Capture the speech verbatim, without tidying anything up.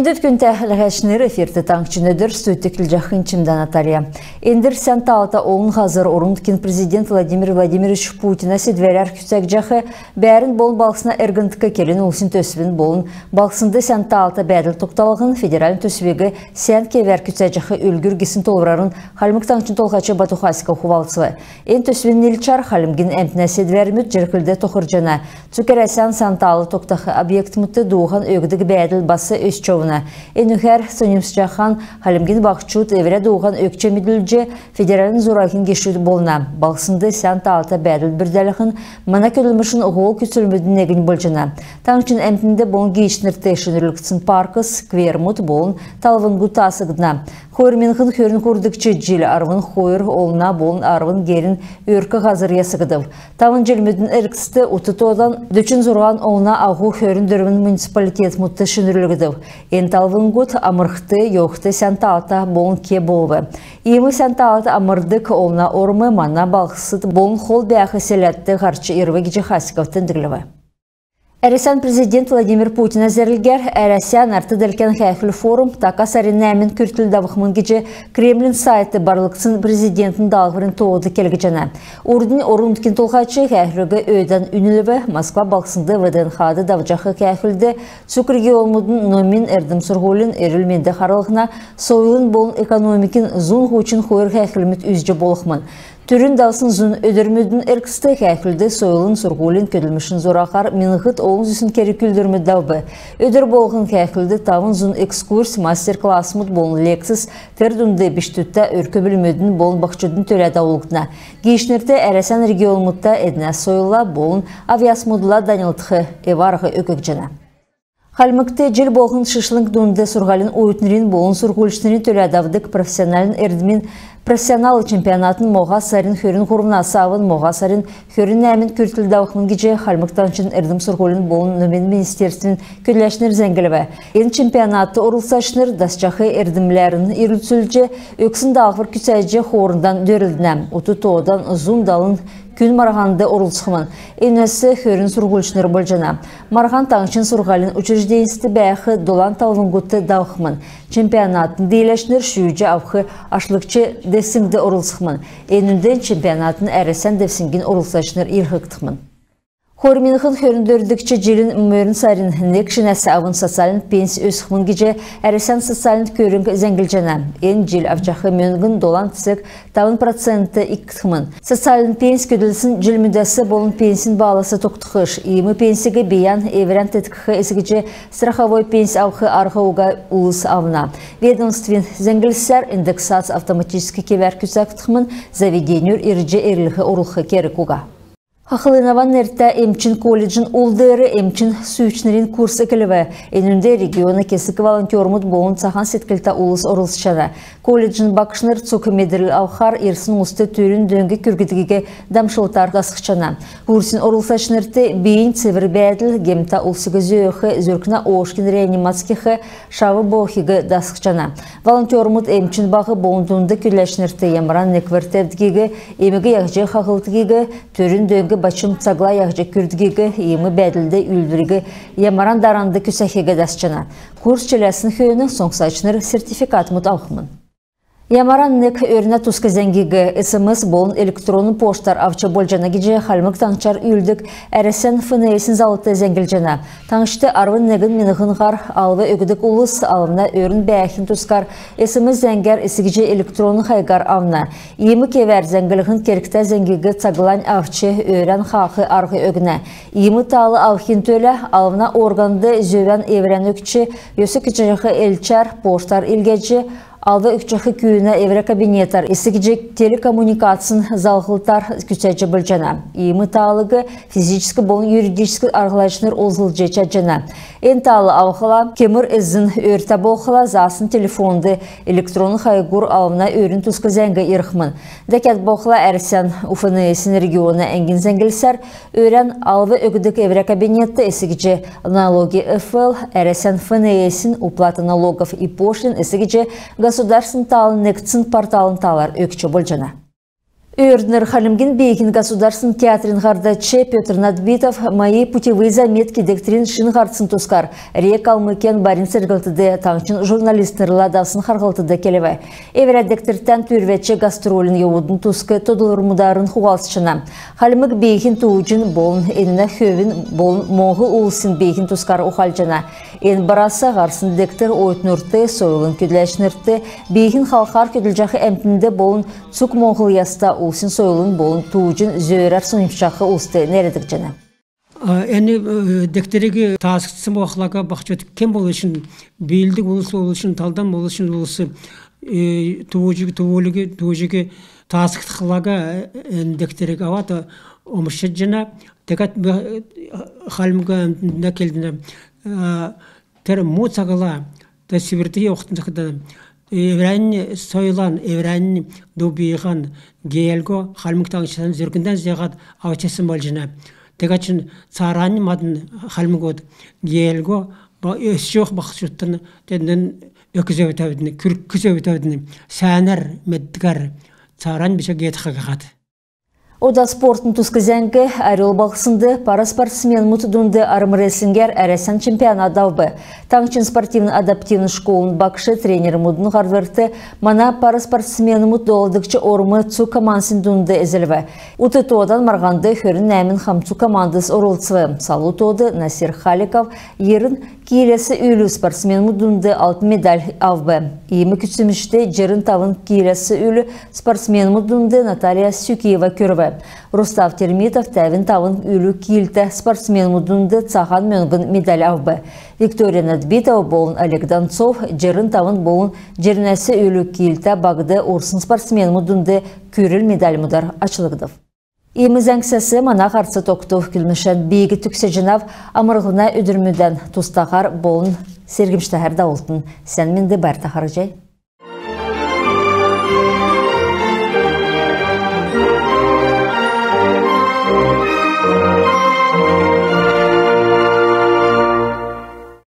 Өдөрт, күндтә хәләһәчнр! Эфирт «Таңһчин өдр», студьд көтлҗәхнь Чимдә Наталья. Эндр сән таалта олн һазр орн-нутгин президент Владимир Владимирович Путина седвәрәр күцәгдҗәх «Бәәрн болн балһсна эргндк» келн-улсин төсвин болн «Балһснд сән таалта бәәдл тогталһн» федеральн төсвиг сән кевәр күцәҗәх үлгүр гисн тоолврарн Хальмг Таңһчин Толһач Бату Хасиков хувалцв. Эн төсвин нилчәр Хальмгин әмтнә седвәрмүд җирһлд тохрҗана. Цуг Әрәсән сән таал тогтах объектмудт дууһан өгдг бәәдл бас өсч йовна. Энүгәр соньмсҗах Хальмгин баһчуд эврә дууһан өгч медүлҗ, федеральн зураһин гешүд болна. Балһснд сән таалта бәәдл бүрдәлһн мана көдлмшин һол күцлмүдин негнь болҗана. Таңһчин әмтнд болн гиичнрт шинрүлгдсн паркс, сквермүд болн талвңгуд таасгдна. Хойр миңһн хөрн һурвдгч җил арвн хойр олна болн арвн герин өөрк һазр ясгдв. Тавн җилмүдин эргцд ут тоодан дөчн зурһан олна аһу хөрн дөрвн муниципалитетмүдт шинрүлгдв. Эн талвңгуд амрхд, йовхд сән таалта болн ке болв. Иим сән таалта амрдг олна орм мана балһсдт болн хол бәәх селәдт һарч ирв гиҗ Хасиков темдглв. Әрәсән президент Владимир Путина зәрлгәр «Әрәсә — нарт делкән» һәәхүл-форум така сарин нәәмн күртл давхмн гиҗ Кремлин сайтд барлгдсн президентин даалһврин тоод келгдҗәнә. Урднь орн-нутгин толһач һәәхүлиг өөдән үнлв. Москва балһснд ВДНХ-д давҗах һәәхүлд цуг регионмудын номин, эрдм-сурһулин, эрүл-менд харлһна, сойлын болн экономикин зун һучн хойр һәәхүлмүд үзҗ болхмн. Түрүн давсн зун өдрмүдин эргцд һәәхүлд сойлын, сурһулин, көдлмшин зураһар миңһәд олн зүсн керг-үүлдврмүд давв. Өдр болһн һәәхүлд тавн зун экскурс, мастер-классмуд болн лекцс, тер дунд бичкдүдтә өрк-бүлмүдин болн баһчудын төлә давулгдна. Гиичнрт Әрәсән регионмудта, эднә сойлла болн авъясмудла таньлдх эв-арһ өггдҗәнә. Хальмгт җил болһн шишлң дунд сурһулин оютнрин болн сурһульчнрин төлә давдг профессиональн эрдмин «Профессионал» чемпионатын моһа сарин хөрн һурвнас авн моһа сарин хөрн нәәмн күртл давхмн гиҗ Хальмг Таңһчин эрдм-сурһулин болн номин министерствин көдләчнр зәңглв. Эн чемпионатд орлцачнр дасҗах эрдмләрн ирлцүлҗ, өгсн даалһвр күцәҗ, хоорндан дөрлднә. Ут тоодан зун далн күн марһанд орлцхмн. Энүнәс хөрн сурһульчнр болҗана. Марһан таңһчин сурһулин учрежденьст бәәх долан талвңгудт давхмн. Чемпионатын дииләчнр шүүҗ авх ашлгч девсңд орлцхмн. Энүнд чемпионатын Әрәсән девсңгин орлцачнр йилһгдхмн. Хойр миңһн хөрн дөрвдгч җилин мөрн сарин нег шинәс авн социальн пенсь өсхмн гиҗ Әрәсән социальн көрң зәңглҗәнә. Эн җил авчах мөңгн долан цег тавн процентд икдхмн. Социальн пенсь көдлсн җилмүдәс болн пенсин баллас тогтхш. Иим пенсиг бийән эврән теткх эс гиҗ страховой пенсь авх арһ уга улс авна. Ведомствин зәңглсәр, индексац автоматическ кевәр күцәгдхмн, заведеньүр ирҗ эрлһ орулх керг уга. Хахлынован нертә эмчин колледжин ул деер эмчин сүүчнрин курс эклв. Энүнд региона кесг волонтермуд болн цаһан седклтә улс орлцҗана. Колледжин багшнр цуг медрл авхар ирсн улст түрүн дөң күргдгиг дамшлтар дасхҗана. Курсин орлцачнрт бийин цевр бәәдл, гемтә улсиг зөөх, зүркнә оошкин реанимац кех, шав болхиг дасхҗана. Волонтермуд эмчин баһ болн дунд көдләчнрт ямаран неквр тәвдгиг, эмиг яһҗ хаһлдгиг, түрүн дөң бачм цагла яһҗ күргдгиг, иим бәәдлд үүлдвриг ямаран даранд күцәхиг дасчана. Курс чиләсн хөөн соңсачнр сертификатмуд авхмн. Ямаран нег өрнә туск зәңгиг эс эм эс болн электронн почтар авч болҗана гиҗ Хальмг Таңһчар үүлддг Әрәсән ФНС-ин залвр зәңглҗәнә. Таңһчд арвн негн миңһн һар алв өгдг улс алвна өрн бәәхин тускар эс эм эс зәңгәр эс гиҗ электронн хайгар авна. Иим кевәр зәңглһн кергтә зәңгиг цаглань авч, өрән хаах арһ өгнә. Иим таал авхин төлә алвна органд зөвән эврән өгч, йос күцәҗәх элчәр, почтар илгәҗ, алв өгчәх күүнә эврә кабинетәр эс гиҗ телекоммуникацин залһлтар күцәҗ болҗана. Иим таалыг физическ болн юридическ арһлачнр олзлҗ чадҗана. Эн таал авхла, кемр эзн өртә болхла, заасн телефонд электронн хайгур алвна өрин туск зәңг ирхмн. Дәкәд болхла, Әрәсән ФНС-ин региона әңгин зәңглсәр, өрән алв өгдг эврә кабинетд эс гиҗ Налоги ФЛ, Әрәсән ФНС-ин, Уплата налогов и пошлин эс гиҗ государственн таалын негдсн порталын таалар өгч болҗана. Өөрднр Хальмгин бииһин государственн театрин һардач Пётр Надбитов «Мои путевые заметки» дегтрин шин һарцин тускар РИА «Калмыкиян» барин церглтд таңһчин журналистнрла давсн харһлтд келв. Эврә дегтртән түүрвәч гастролин йовудын туск тодлврмударн хувалцҗана. Хальмг бииһин тууҗин болн энүнә хөвин болн моңһл улсин бииһин тускар ухалҗана. Эн барас һарсн дегтр оютнрт, сойлын көдләчнрт, бииһин халхар көдлҗәх әмтнд болн цуг моңһл яста улсин сойлын болн тууҗин зөөрәр соньмсҗах улст нерәдгдҗәнә. Эн дегтриг таасгдсн болхла, баһчуд кем болвчн, биилдг улс болвчн, талдан болвчн улс тууҗиг, тууҗиг таасгдхла, эн дегтриг авад омшҗана. Тегәд Хальмг әмтнд келднә, тер му цагла, тер Сиврт йовхд цагт эврәннь сойлан, эврәннь дуу-бииһән геелго Хальмг Таңһчан зөргндән зәәһәд авчасн болҗана. Тегәд чигн цааранднь мадн хальмгуд геелго ба өсч йовх баһчудтан, тедн өгх зөвтәвидн, күргх зөвтәвидн, сәәнәр, меддгәр цааранднь бичә геетхә гиһәд. Ода спортын туск зәңг. Орёл балһснд параспортсменмүд дунд армрестлингәр Әрәсән чемпионат давв. Таңһчин спортивн-адаптивн школын багш-тренермүдин һардврт мана параспортсменмүд долдгч орм цуг командсин дунд эзлв. Ут тоодан марһанд хөрн нәәмн хамцу командс орлцв. Залу тоод Насир Халиков йирн киләс үлү спортсменмүд дунд алтн медаль авв. Иим күцәмҗд җирн тавн киләс үлү спортсменмүд дунд Наталья Сюкиева күрв. Рустав Термитов тәвн тавн үлү килтә спортсменмүд дунд цаһан мөңгн медаль авв. Виктория Надбитова болн Олег Донцов җирн тавн болн җирнәс үлү килтә багд орсн спортсменмүд дунд күрл медальмудар ачлгдв. Иим зәңгсәс мана һарц тогтв. Көдлмшән би төгсәҗәнәв. Амрлһна өдрмүдән тустаһар болн сергмҗтәһәр давултн. Сән менд, байрта харһий.